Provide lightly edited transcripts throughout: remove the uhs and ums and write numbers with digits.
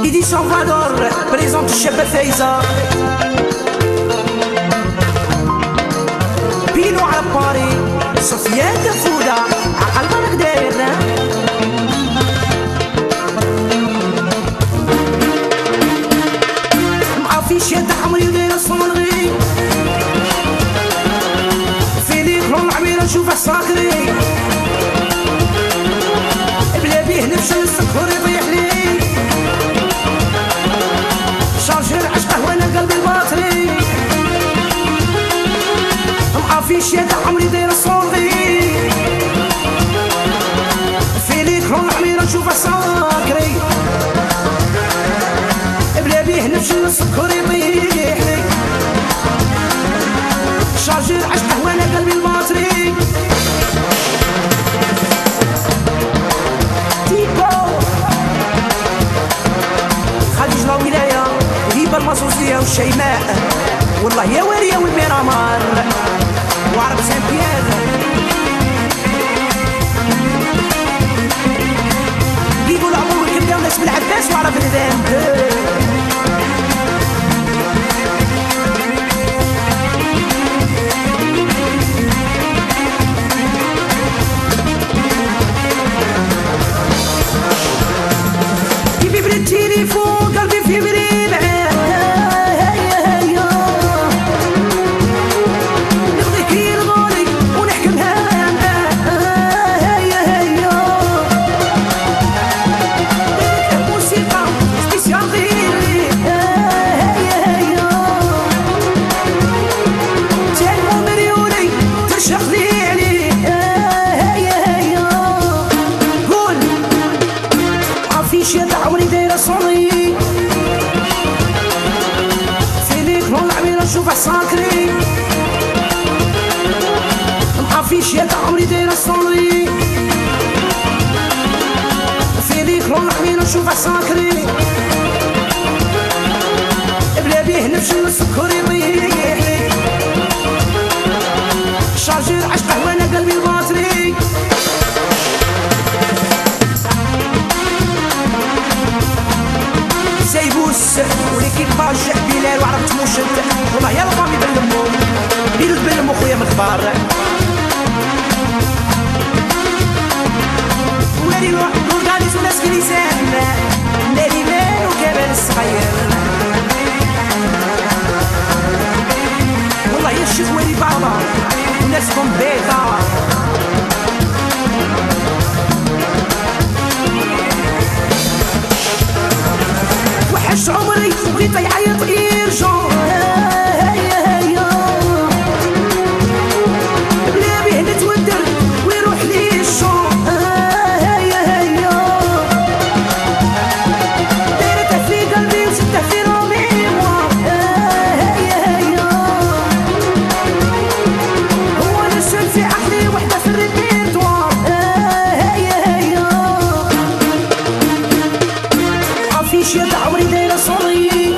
Édition Vador présente الشابة فايزة بينو على باري سفيان دفودة عقل بالك داير معافيش يد عمري ودايرة sonnerie في l'écran العميرة نشوفه sacré بلا بيه نفشل السكر يطيح لي chargeur عشقه وانا قلبي ال batterie معافيش يد عمري دايرة sonnerie في l'écran العميرة نشوفه sacré بلا بيه نفشل السكر يطيح لي chargeur عشقه وانا قلبي ال batterie تيكو خليج لا ولاية هبة المازوزية والشيماء والله يا ورية والميرامار وعرب سان بيير بيقول عمر والكبدة وناس بالعباس وعرب الهدام. التليفون قلبي في بري معاه نبغيك يرضوني ونحكمها معاه موسيقى spéciale غيري تالمو مريولي ترشق لي عليه قول عافيش يا عمري دايرة sonnerie في l'écran العميرة نشوفه sacré معافيش يا عمري دايرة sonnerie في l'écran العميرة نشوفه sacré بلا بيه نفشل السكر يطيح لي chargeur عشقه وانا قلبي ال batterie سيبوس و l'équipage بلال وعرفت موشد والله يا la famille بلمو بيلو بلمو خويا من الكبار ولادي l'organisme وناس كريزان ناريمان وكمال الصغير والله يا الشيخ ولي بابا وناس بيضا وحش عمري بغيت يعيط urgent بلا بيه نتودر ويروح لي الشون دايرته في قلبي وزدته في la mémoire هو le seul في عقلي وحده في الريبيرتوار عافيش يا عمري دايرة sonnerie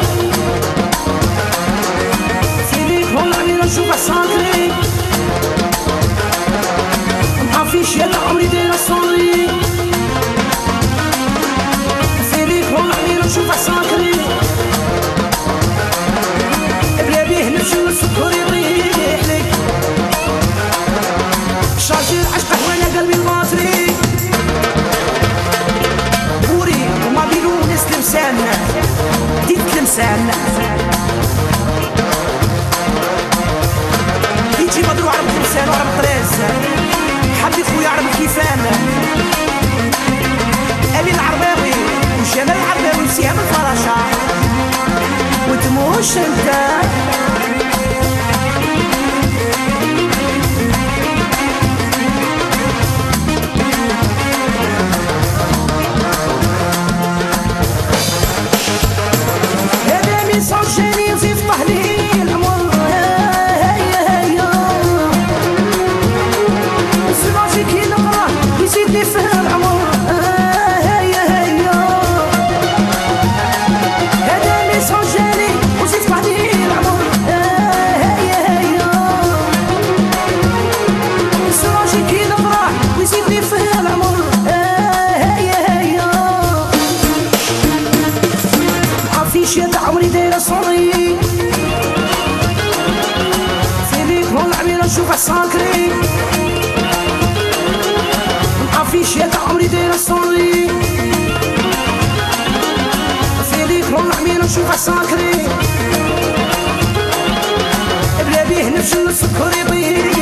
في l'écran العميرة نشوفه sacré معافيش يا عمري دايرة sonnerie في l'écran العميرة نشوفه sacré بلا بيه نفشل السكر يطيح لي chargeur عشقه وانا قلبي ال batterie بوري وما بينو ناس تلمسان ديك تلمسان يجي بدرو عرب تلمسان وعرب طريز حبي خويا عرب الكيفان أمين العرباوي وجمال العرباوي وسهام الفراشة وتموش انت هذا message جاني وزيد لي العمر سمعتي كي نقرا يزيدني في العمر هذا message جاني وزيد لي العمر. sacré. نطفي تاع عمري دايرة sonnerie. في l'écran العميرة نشوفها sacré. بلا بيه نفشل السكر يطير.